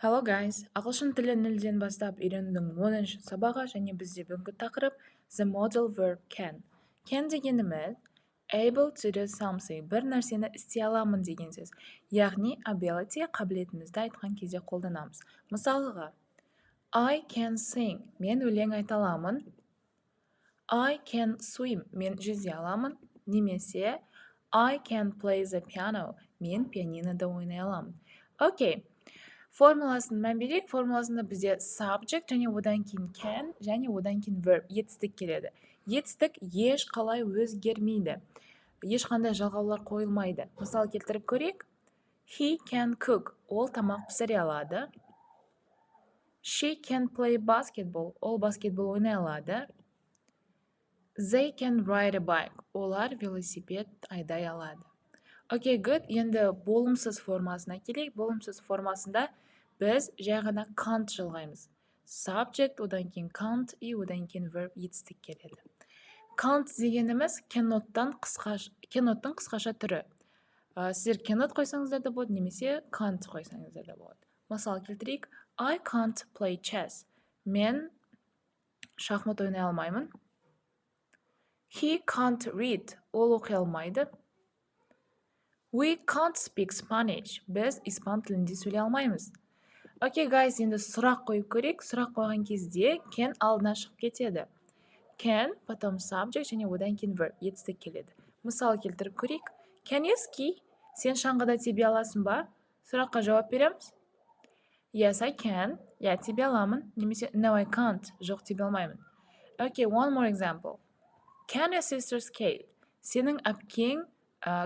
Hello guys! Ағылшын тілі нөлден бастап үйренудің 10-шы сабағы және бізде бүгінгі тақырып The modal verb can. Can дегеніміз able to do something, бір нәрсені істей аламын деген сөз. Яғни ability, қабілетімізді айтқан кезде қолданамыз. Мысалға, I can sing, мен өлең айта аламын. I can swim, мен жүзе аламын. Немесе I can play the piano, мен пианинода ойнай аламын. Окей. Формуласын мән берейік. Формуласында бізде subject және одан кейін can және одан кейін verb, етістік келеді. Етістік еш қалай өзгермейді. Ешқандай жалғаулар қойылмайды. Мысал келтіріп көрейік. He can cook. Ол тамақ пісіре алады. She can play basketball. Ол баскетбол ойнай алады. They can ride a bike. Олар велосипед айдай алады. Окей, good. Енді болымсыз формасына келейік. Болымсыз формасында біз жай ғана can't жалғаймыз. Subject, одан кейін can't и одан кейін verb, етістік келеді. Can't дегеніміз cannot-тың қысқаша түрі. Сіздер cannot қойсаңыздар да болады, немесе can't қойсаңыздар да болады. Мысал келтірейік. I can't play chess. Мен шахмат ойнай алмаймын. He can't read. Ол оқи алмайды. We can't speak Spanish. Біз испан тілінде сөйлей алмаймыз. Окей, guys, енді сұрақ қойып көрейік. Сұрақ қойған кезде can алдына шығып кетеді. Can, потом subject және одан кейін verb, етістік келеді. Мысал келтіріп көрейік. Can you ski? Сен шаңғыда тебе аласың ба? Сұраққа жауап береміз. Yes, I can. Иә, тебе аламын. Немесе no, I can't. Жоқ, тебе алмаймын. Okay, one more example. Can your sister skate? Сенің әпкең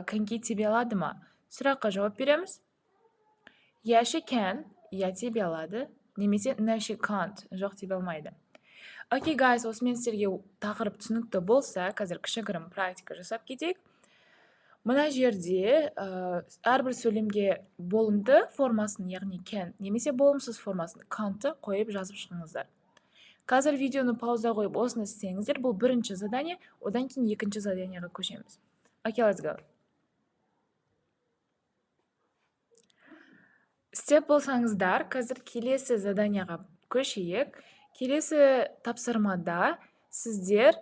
коньки тебе алады ма? Сұраққа жауап береміз. Yes, she can. Иә, тебе алады. Немесе no, she can't. Жоқ, тебе алмайды. Окей, guys, осымен сіздерге тақырып түсінікті болса, қазір кішігірім практика жасап кетейік. Мына жерде әрбір сөйлемге болымды формасын, яғни can, немесе болымсыз формасын, can't қойып жазып шығыңыздар. Қазір видеоны пауза қойып, осыны істеңіздер. Бұл бірінші задание, одан кейін екінші заданиеға көшеміз. Окей, let's go. Істеп болсаңыздар, қазір келесі заданияға көшейік. Келесі тапсырмада сіздер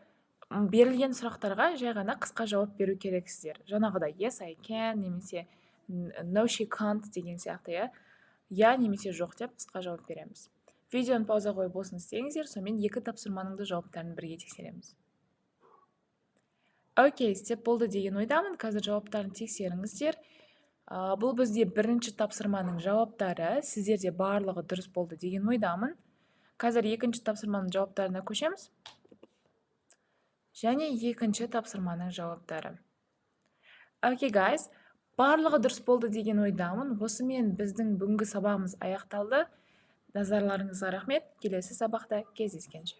берілген сұрақтарға жай ғана қысқа жауап беру керексіздер. Жаңағыдай yes, I can немесе no, she can't деген сияқты, иә. Иә немесе жоқ деп қысқа жауап береміз. Видеоны пауза қойып, осыны істеңіздер, сонымен екі тапсырманың да жауаптарын бірге тексереміз. Окей, істеп болды деген ойдамын. Қазір жауаптарын тексеріңіздер. Бұл бізде бірінші тапсырманың жауаптары. Сіздерде барлығы дұрыс болды деген ойдамын. Қазір екінші тапсырманың жауаптарына көшеміз. Және екінші тапсырманың жауаптары. Окей, guys, барлығы дұрыс болды деген ойдамын. Осымен біздің бүгінгі сабағымыз аяқталды. Назарларыңызға рахмет. Келесі сабақта кездескенше.